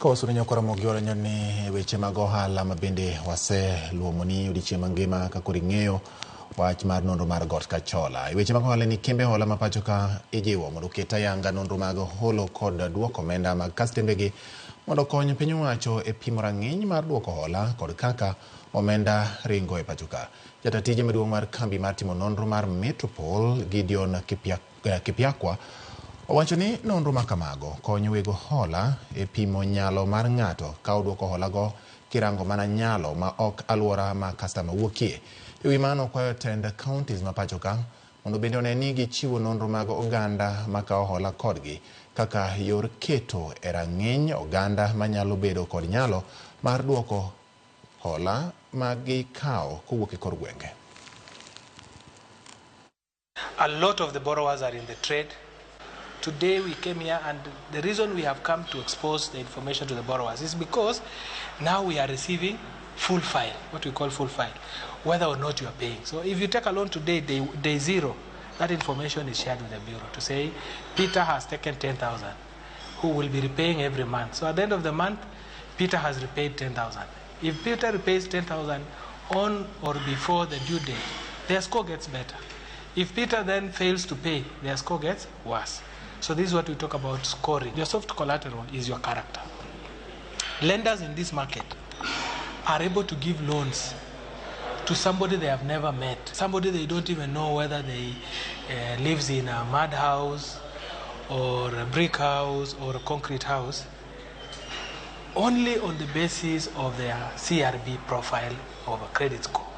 Ka wasuru nyakora mogi olenyo ni weche mag ohala ma bende waseluomoni odiechieng' mangima ka koro ing'eyo wach mar nonro mar got Kachola. E weche mag ohala ni kembe hola ma pacho ka ijiwo mondo oket ayanga nonro mag holo kod duoko omenda mag kastembegi mondo okony piny owacho e pimo rang'iny mar duoko hola kod kaka omenda ringo e pacho ka. Jata tije maduong' mar kambi mar timo nonro mar Metropol Gideon Kipyakwa owacho ni nonro ma kamago konyo wego hola e pimo nyalo mar ng'ato ka oduoko holago kirango mana nyalo ma ok aluora ma kastama wuokie. E wi mano okwayo tend counties ma pacho ka mondo bende one ni gichiwo nonro mag oganda makawo hola kodgi kaka yor keto e rang'iny oganda manyalo bedo kod nyalo mar duoko hola ma gikawo kowuok e kor gwenge. A lot of the borrowers are in the trade. Today we came here, and the reason we have come to expose the information to the borrowers is because now we are receiving full file, what we call full file, whether or not you are paying. So if you take a loan today, day zero, that information is shared with the bureau to say Peter has taken 10,000, who will be repaying every month. So at the end of the month, Peter has repaid 10,000. If Peter repays 10,000 on or before the due date, their score gets better. If Peter then fails to pay, their score gets worse. So this is what we talk about scoring. Your soft collateral is your character. Lenders in this market are able to give loans to somebody they have never met, somebody they don't even know whether they lives in a mud house or a brick house or a concrete house, only on the basis of their CRB profile of a credit score.